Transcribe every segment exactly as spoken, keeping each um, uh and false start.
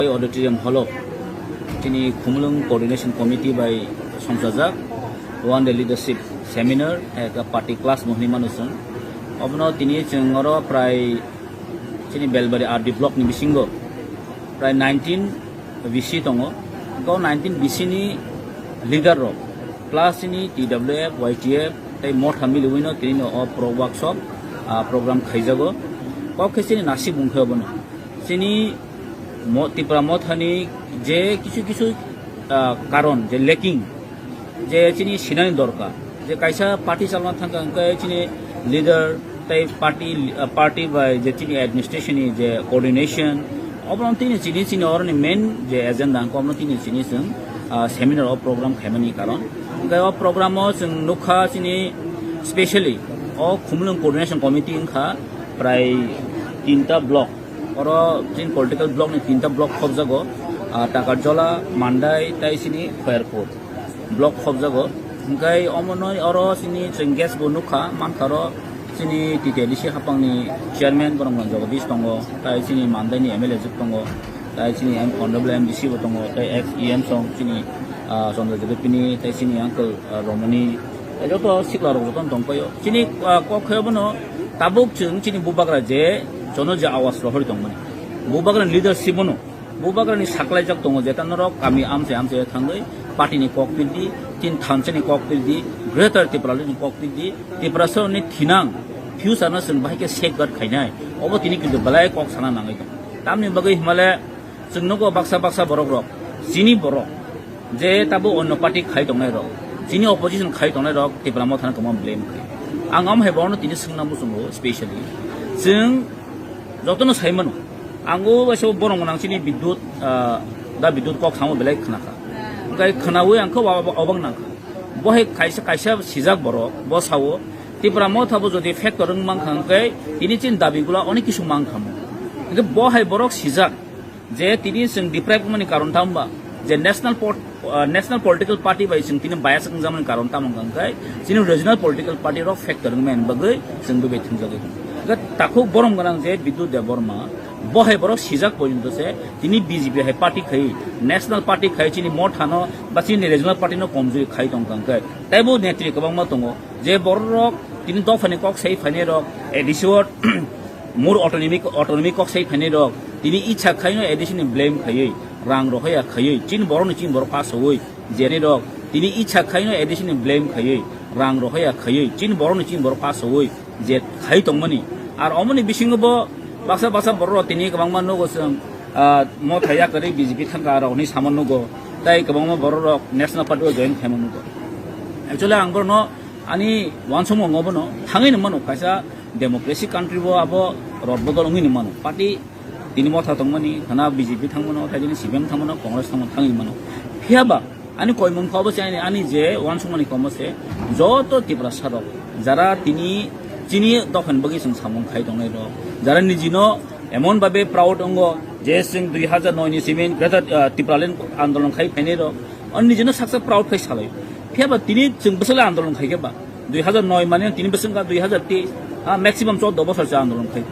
Auditorium hall o chini Khumulwng Coordination Committee bai songchajak one day leadership seminar, ekta party class bo hinwi mano chwng. Obono tini chwng oro prai chini Belbari R D block ni bisingo prai nineteen B C tongo. Go nineteen B C ni leader rok plus chini T W F, Y T F tei Motha miliwino tini no o pro workshop, ah, program khaijago. Kok khe chini nasik bung khe obono. Chini mo-, Tipra Mothani je kisu kisu, ah, karon je lacking, je chini sinani dorkar, je kaisa party chalna thangkha hwnkhe chini leader tei party, ah, party bai je chini administration ni je coordination, obono tini chini, chini oroni main je agenda hwnkhe obono tini chini chwng, ah, seminar o program khaimani karon. Hwnkhe o program o chwng nukha chini specially o Khumulwng Coordination Committee wngkha prai tinta block. Oro chini political block ni tinta block khobjago, ah, Takarjola, Mandai, tei chini Khairpur block khobjago. Hingkai omono oro chini chwng guest bo nukha, mankha oro chini T T A D C hapangni chairman borok no Jagadish tongo, tei chini Mandai ni M L A juk tongo, tei chini M-, honorable M D C bo tongo, tei ex E M song chini, ah, Chandra Jadapini, tei chini uncle, ah, Romani, tei joto sikla rok joto tong paio. Chini, ah, kok khe bono tabuk chwng chini bubagra je jono je awas rohori tongmani. Bubagra leadership bono, bubagra ni saklaijak tongo je ta norok kami amchai amchai thangwi party ni kok pildi, tin thansa ni kok pildi, Greater Tipraland ni kok pildi, Tiprasa ni thinang future no chwng bahai khe safeguard khainai. Obo tini kintu belai kok sana nangwi tong. Tamni bagwi himale chwng nugo baksa baksa borok rok, chini borok, je tabo onno party khai tongnai rok, chini opposition khai tongnai rok Tipra Mothano kwma blame khai. Ang am hai borokno tini swngna muchungo specially. Chwng jotono sai mano. Ang o waisa borok gwnang chini Bidyut, ah, da Bidyut kok samo belai khna kha. Hwnkhe khnaui ang khe wa-, wa-, obak nang kha. Bo hai kaisa, kaisa sijak borok, bo sao, Tipra Motha bo jodi factor wng mankha hwnkhe tini chini dabi gula onek kisu mankha mo. Hwnkhe bo hai borok sijak. Je tini chwng deprive wngmani karon tamo ba? Je national pot-, ah, national political party bai chwng tini bias wngjakmani karon tamo hwnkha hwnkhe chini regional political party rok factor wngmani bagwi chwng bebethungjagwi tongo. Hwnkhe takhuk borom gwnang je Bidyut Debbarma, bo hai borok sijak porjonto se tini B J P hai party khai, national party khai chini Mothano ba chini regional party no komjui khai tongkha hwnkhe. Teibo netri kwbangma tongo. Je borok rok tini dophani kok sai phainai rok, A D C o mur autonomy, autonomy kok sai phainai rok, tini icha khaino A D C ni blame khaiwi, rang rohaya khaiwi, chini borok ni chini borok pasawi, jeni rok, tini icha khaino A D C ni blame khaiwi, rang rohaya khaiwi, chini borok ni chini borok pasawi, je khai tongmani. Ar omoni bisingo bo baksa baksa borok rok tini kwbangma nogo chwng, ah, Motha yakarwi B J P thangka rok ni samo nogo, tai kwbangma borok rok National Party o join khaima nogo. Actually, ang borokno ani uansukmung obono thangwi nung mano, kaisa democracy country o abo rot bodol wngwi nung mano. Party tini Motha tongmani, thana B J P thangmano, tei tini C P M thangmano, Congress thangmano, thangwi mano. Phiya ba ani koimung kha obo se ani, ani je uansukmani komo se joto Tiprasa rok jara tini chini dophani bagwi chwng samung khai tongnai rok, jara nijino emon babe proud wngo je chwng dui hajar noi ni simi Greater, ah, Tipraland andolon khai phainai rok, ani nijino saksa proud khai salai. Phiya ba tini chwng bwswk le andolon khai khe ba? Dui hajar noi mane tini bwswk wngkha dui hajar teis, ah, maximum chordo bosor se andolon khai.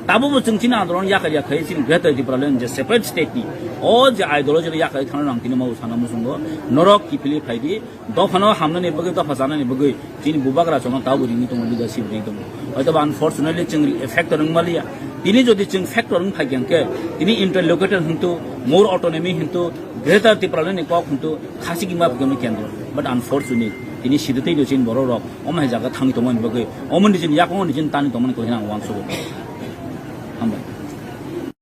Tabo bo chwng chini andolon yakar yakhai chini Greater Tipraland je separate state ni o je ideology yakar thangna nang tini mau sana muchungo norok kiphilwi phaidi. Dophano hamnani bagwi, dopha chanani bagwi chini bubagra chwngno tabo ringwi tongo, leadership ringwi tongo. Hoitoba unfortunately chwng factor wng maliya. Tini jodi chwng factor wng phai khe, tini interlocutor hwntu, more autonomy hwntu, Greater Tipraland ni kok hwntu, khasi kima phai kendro. But unfortunately, tini siditei do chini borok rok, omo hai jaga thangwi tongmani bagwi, omo nijini yakungo nijini tani tongmani kok hinang uansukgo. Hambai.